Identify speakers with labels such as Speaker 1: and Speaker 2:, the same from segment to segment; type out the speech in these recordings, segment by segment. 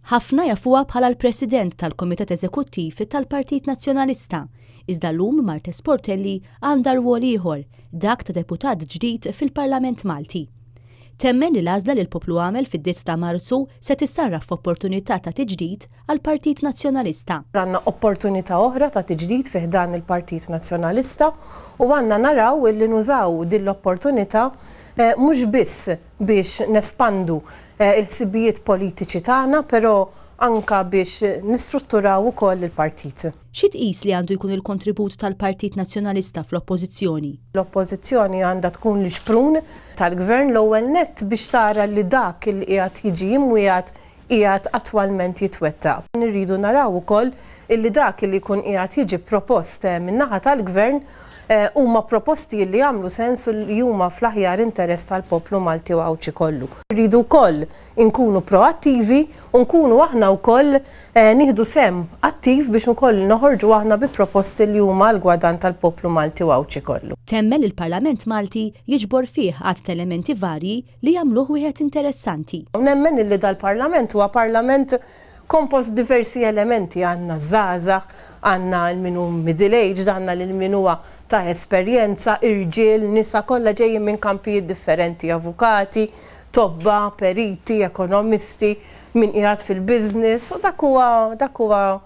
Speaker 1: Ħafna jafuha bħala l-President tal-Kumitat Eżekuttiv tal-Partit Nazzjonalista, iżda llum Marthe Sportelli għandha rwol ieħor, dak ta' deputat ġdid fil-Parlament Malti. Temmen li l-għażla li l-poplu għamel fid-disgħa ta' Marzu se tissarraf f'opportunità ta' tiġdid għall-Partit Nazzjonalista.
Speaker 2: Għandna opportunità oħra ta' tiġdid fi ħdan il-Partit Nazzjonalista u għandna naraw illi nużaw din l-opportunità mhux biss biex nespandu l-ħsibijiet politiċi tagħna però anke biex nistrutturaw ukoll il-partit.
Speaker 1: Xi tqis li għandu jkun il-kontribut tal-Partit Nazzjonalista fl-Oppożizzjoni?
Speaker 2: L-Oppożizzjoni għandha tkun l-ixprun tal-Gvern l-ewwel nett biex tara li dak li qiegħed jiġi imwiegħed qiegħed attwalment jitwettaq. Irridu naraw ukoll illi dak illi jkun qiegħed jiġi propost min-naħa tal-Gvern huma proposti illi jagħmlu sens u li huma fl-aħjar interess tal-poplu Malti u Għawdxi kollu. Irridu wkoll inkunu proattivi u nkunu aħna wkoll nieħdu sehem attiv biex ukoll noħorġu aħna bi proposti li huma għall-gwadann tal-poplu Malti u Għawdxi kollu.
Speaker 1: Temmen li l-Parlament Malti jiġbor fih għadd ta' elementi varji li jagħmluh wieħed interessanti.
Speaker 2: Nemmen illi dal-Parlament huwa Parlament kompost b'diversi elementi, għandna ż-żgħażagħ, għandna 'l min hu middle aged, għandna lil min huwa ta' esperjenza, irġiel, nisa, kollha ġejjin minn kampijiet differenti, avukati, tobba, periti, ekonomisti, min qiegħed fil-business u dak huwa dak huwa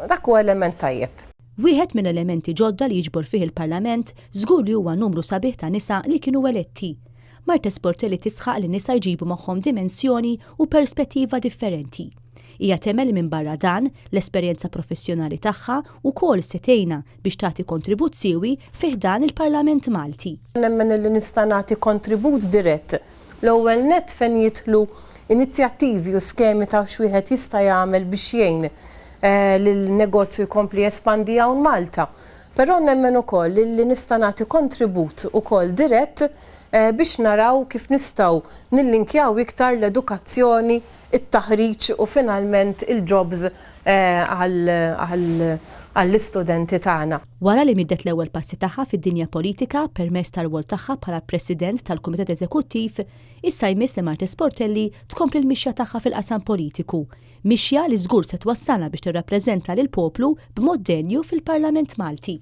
Speaker 2: dak huwa element tajjeb.
Speaker 1: Wieħed mill-elementi ġodda li jiġbor fih il-Parlament żgur li huwa numru sabiħ ta' nisa li kienu eletti. Marthe Sportelli tisħaq li nisa jġibu magħhom dimensjoni u perspettiva differenti. Hija temmen li minbarra dan, l-esperjenza professjonali tagħha wkoll se tgħinha biex tagħti kontribut siewi fi ħdan il-Parlament Malti.
Speaker 2: Nemmen li nista' nagħti kontribut dirett, l-ewwel nett fejn jidħlu inizjattivi u skemi ta' x'wieħed jista' jagħmel biex jgħin lil negozju jkompli jespandi hawn Malta. Però nemmen ukoll li nista' nagħti kontribut ukoll dirett biex naraw kif nistgħu nillinkjaw iktar l-edukazzjoni, it-taħriġ u finalment il-jobs għall-istudenti tagħna.
Speaker 1: Wara li middet l-ewwel passi tagħha fid-dinja politika permezz tar-rwol tagħha bħala President tal-Kumitat Eżekuttiv, issa jmiss li Marthe Sportelli tkompli l-mixja tagħha fil-qasam politiku, Mixja li żgur se twassalha biex tirrappreżenta lill-poplu b'mod denju fil-Parlament Malti.